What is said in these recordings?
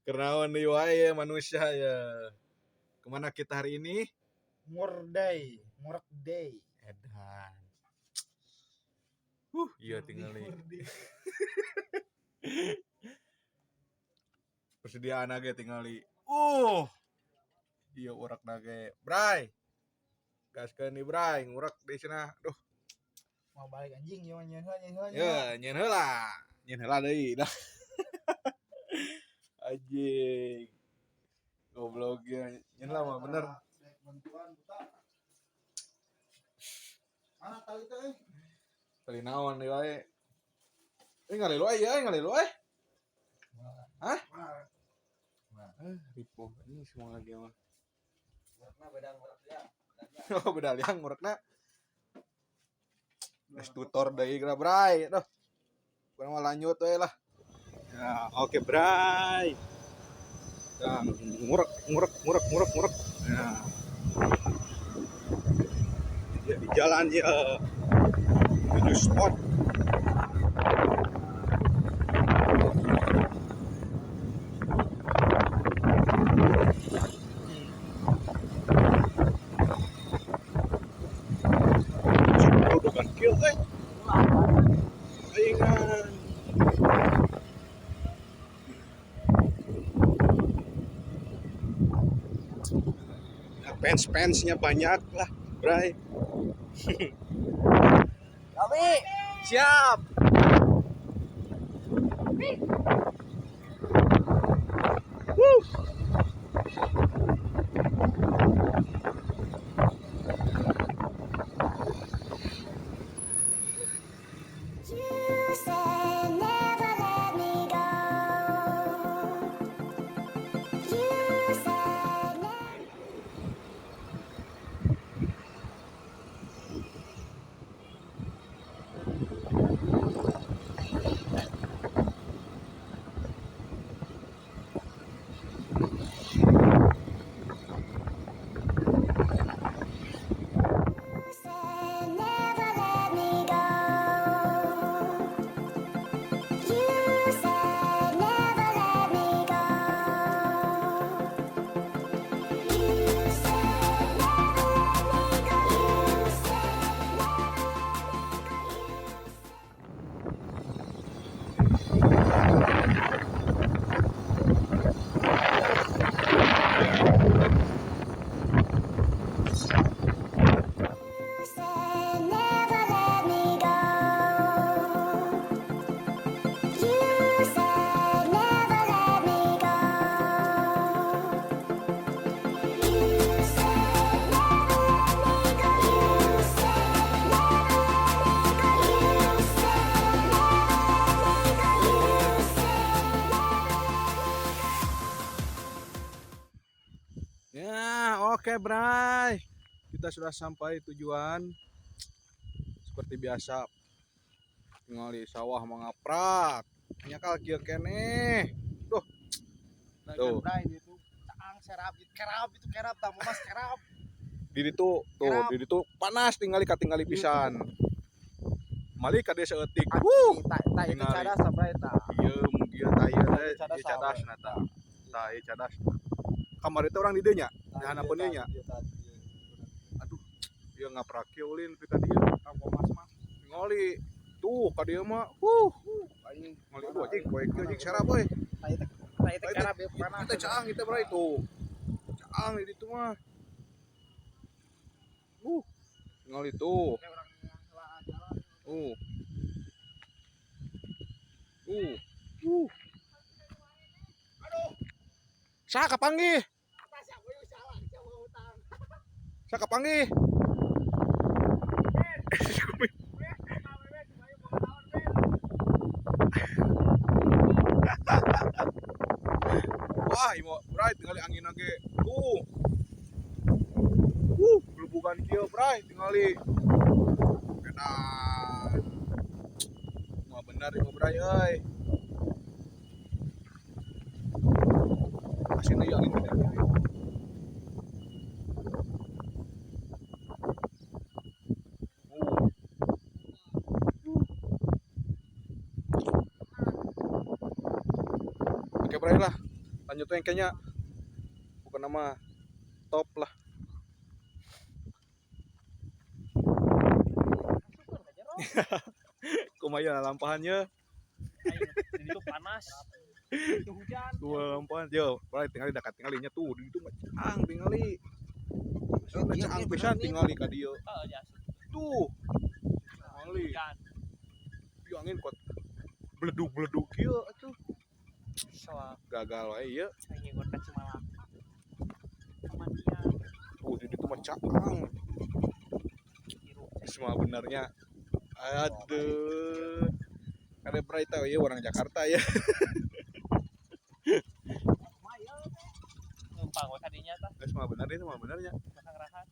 Kenaon deui wae manusia ya. Kemana kita hari ini? Murday, Murek Day. Edan. Iya tinggal nih. Persediaan ge tingali. Iya urak ge. Bray. Gaskeun nih Bray, ngurek di sana. Duh. Mau balik anjing ieu mah nyeun heula, nyeun heula. Ya, nyeun heula. Nyeun heula deui dah. Anjing. Goblok ya. Nyeun heula mah bener. Bantuan buta. Mana tali teh euy? Tali naon deui wae. Ngalilu euy, ya, ngalilu euy. Hah? Ripuh ini semua lagi mah. Ngurekna beda ngurek dia. Oh, beda liang ngurekna. Geus tutor deui geura Bray. Duh. Kurang mah lanjut we lah. Ya, oke Bray. Ya, ngurek ngurek ngurek ngurek ngurek. Ya. Ya di jalan ya. Menuju spot. Produkan kieu euy. Aingan. Nah, fans-fansnya banyak lah, Bray. Kami siap. Wuh. You said never let me go. You said never. You said never let me go. You said never let me go. You said never let me go. You said never let me go. You said never let me go. You said never let me go. You said never let me go. You said never let me go. You said never let me go. You said never let me go. Ya, oke Bray. Kita sudah sampai tujuan. Seperti biasa. Tinggal di sawah mangaprak. Nyakal kieu keneh. Duh. Tuh. Bray itu caang serap kerap itu kerap tamu mas kerap. Di ditu tuh, Kerap. di ditu panas tinggali katingali pisan. Mali ka desa eutik. Ta itu Tingali. cadas Bray ta. Ieu mugia tah ieu teh Cadas ieu cadas sawe. na tah. Tah ieu cadas. Kamari teh urang di dieu nya. Di handapeun dieu nya. Aduh, ieu ngaprak kieu ulin pi ka dieu. Kamu mas mah. Ngali. Tuh ka dieu mah. Anjing. Ngali aduh anjing poe kieu anjing sarap euy. Ta itu ta itu kerap ya panas. Itu caang itu Bray tuh. Caang di ditu mah. Ngali tuh. Aduh. Saha kapanggih? Saha kapanggih? Wah, ieu Bray tingali angin ge. Tuh. Gelubugan kieu Bray tingali. Edan. Wah, bener ieu Bray euy. Asin deui angin gede kieu. Oke bray lah. Lanjut yang kayaknya bukan nama top lah. Kumaha lampahannya? Aing, itu panas. Itu hujan. Dua lampahan. Yo, bray tinggali dekat tinggalinya tuh di itu mah caang tingali. Caang pisan tingali ka dieu. Heeh, jasa. Tuh. Tingali. Hujan. Ieu angin kuat. Bledug-bledug kieu atuh. Soal Gagal wae ieu. aing ngikut ka Cimalaka. Pemandian. Tuh di ditu mah caang. Hirup. Semua benarnya. Aduh. Ada bray tahu ya orang Jakarta ya. Numpang we kadinya tah, Semua benar itu, semua benarnya. belakang rahat.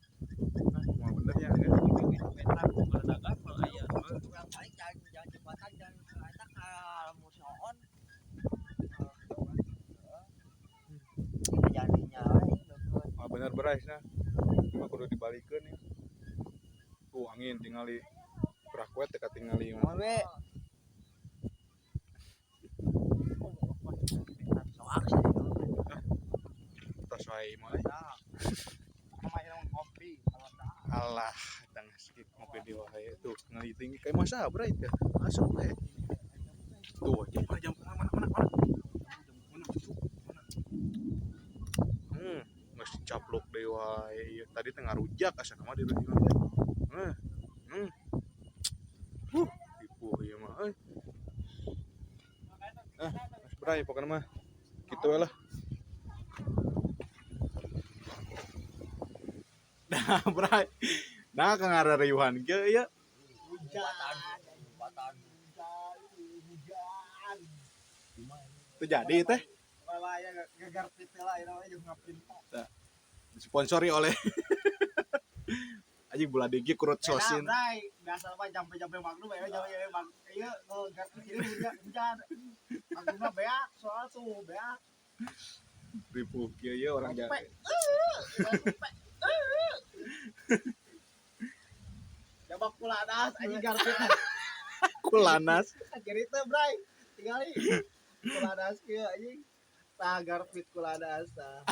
Semua benarnya ya. Petak beledagan kalau aya. Kurang balik jalan jalan jembatan jalan eta ka musoon. Jadinya we leukeut. Ah bener berais nah. Cuma kudu dibalikeun ya. Tuh angin tingali. Prakwet teh katingali mah. Mah we soak sih. Tos wae mah. Eh. Nah. Namanya kopi kalau dah. Alah, tangga sedikit ngopi di wae tuh tingali tinggi kayak masa bray teh. Masuk we. Tuh, jam mana jam mana mana mana. Mana mana. Geus dicaplok deui wae ieu. Tadi teh ngarujak asa mah di teh. Hmm. Tipu ieu mah euy. Ah, Mas Bray pokoknya mah gitu we lah. Nah, Bray. Nah, kang ngarariuhan kieu ieu. Hujan, jembatan, hujan, hujan. Teu jadi teh. Malah ya gegar pitel lah ini namanya juga ngapin. Disponsori oleh anjing bola DG kurut sosin. Beda, Bray. Biasa mah jampe-jampe magnum ya, jampe-jampe mag. Iya, garpit ini hujan, hujan. Magnumna beak, soal tuh beak. Ripuh kieu ieu orang Pe. Jawa. Jabak kulanas anjing garpit. Kulanas. Kiri teh, Bray. Tingali. Kulanas kieu anjing. Tah garpit kulanas tah.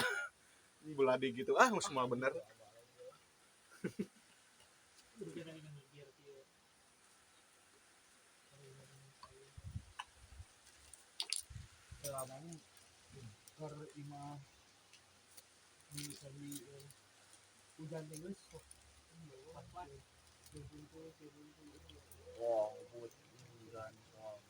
Bola DG gitu. Ah, semua bener. Hujan lagi ngigir kieu. Selama keur imah di tadi hujan teh geus sok. Wah, hujan soal.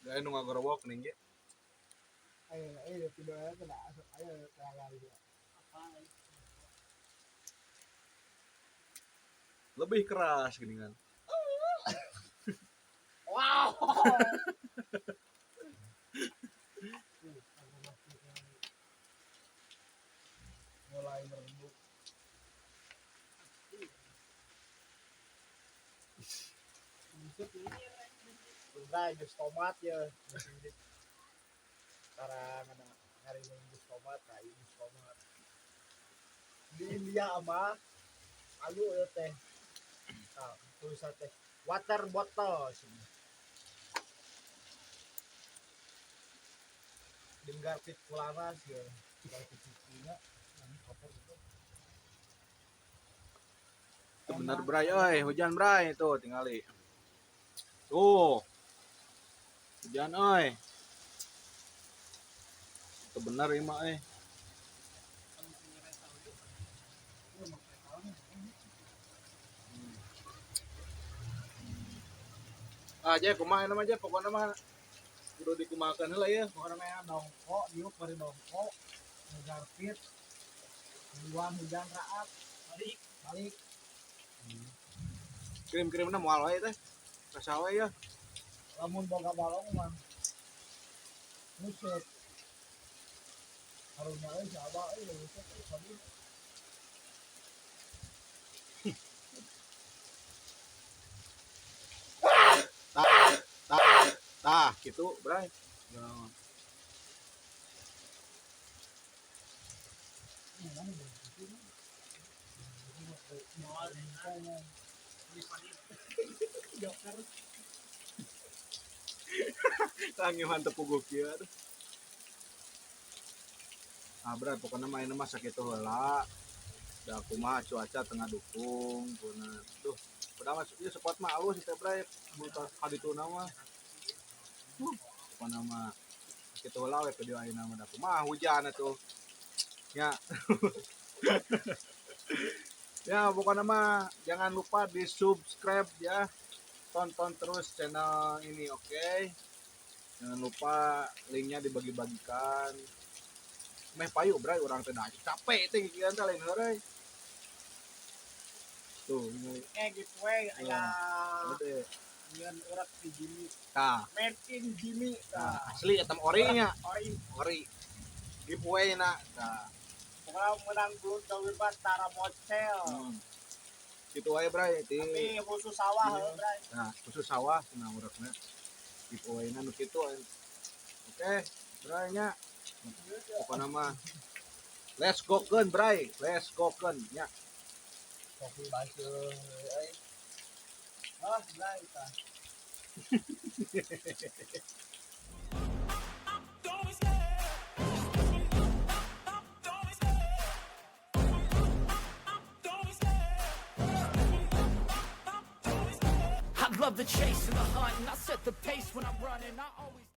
Gaya nu ngagerowok nih ge. Ayo, ayo, tiba kena asap, ayo, kena lagi. Lebih keras gini kan. Wow. Mulai meredup. Udah jus tomat ya. Sekarang ada hari ini jus tomat, nah ini jus tomat. Di India ama alu ya teh. Nah, tulisan teh water bottle sini. Di garpit kulanas ya. Garpit cucinya ini kotor gitu. Itu bener Bray euy, hujan Bray tuh tingali. Tuh. Hujan euy. Itu bener ieu mah euy. Ah, je kumaha nama je pokokna mah kudu dikumahakeun heula ya. Pokoknya mah dongko, diuk bari dongko, ngegarpit, nungguan hujan raat, Balik. balik. Kirim-kirimna moal wae teh. Rasa wae ya. Lamun boga balong mah musut. Karunya euy si Abah euy musut euy sabi. Tah, tah, tah gitu, Bray. Joker. Tangihan teu puguh kieu atuh. Ah, bray, pokoknya mah ini mah sakitu heula. Da kumaha cuaca tengah dukung, puna. Duh, udah mah ieu spot mah alus teh bray, mun ka kadituna mah. Pokoknya mah sakitu heula we video ayeuna mah da kumaha hujan atuh. Ya. Ya, pokoknya mah jangan lupa di subscribe ya. Tonton terus channel ini, oke? Jangan lupa linknya dibagi-bagikan. Meh payu bray urang teh dah capek teh kikieuan teh lain heureuy. Tuh, ini Eh giveaway aya teh. nyeun urat si Jimmy. Tah, Made in Jimmy. tah, Tah. asli eta mah ori nya, Ori. ori. Giveaway na. Tah. Pokoknya menang belut gawe bat tara mocel. Kitu wae bray ti. Tapi khusus sawah Iya. heuh, Bray. Nah, khusus sawah cenah urekna. Giveaway na nu kitu. Oke, bray nya. Pokokna mah let's go keun bray, let's go keun nya. Kopi basuh euy. Ah, Bray tah. I love the chase and the hunt, and I set the pace.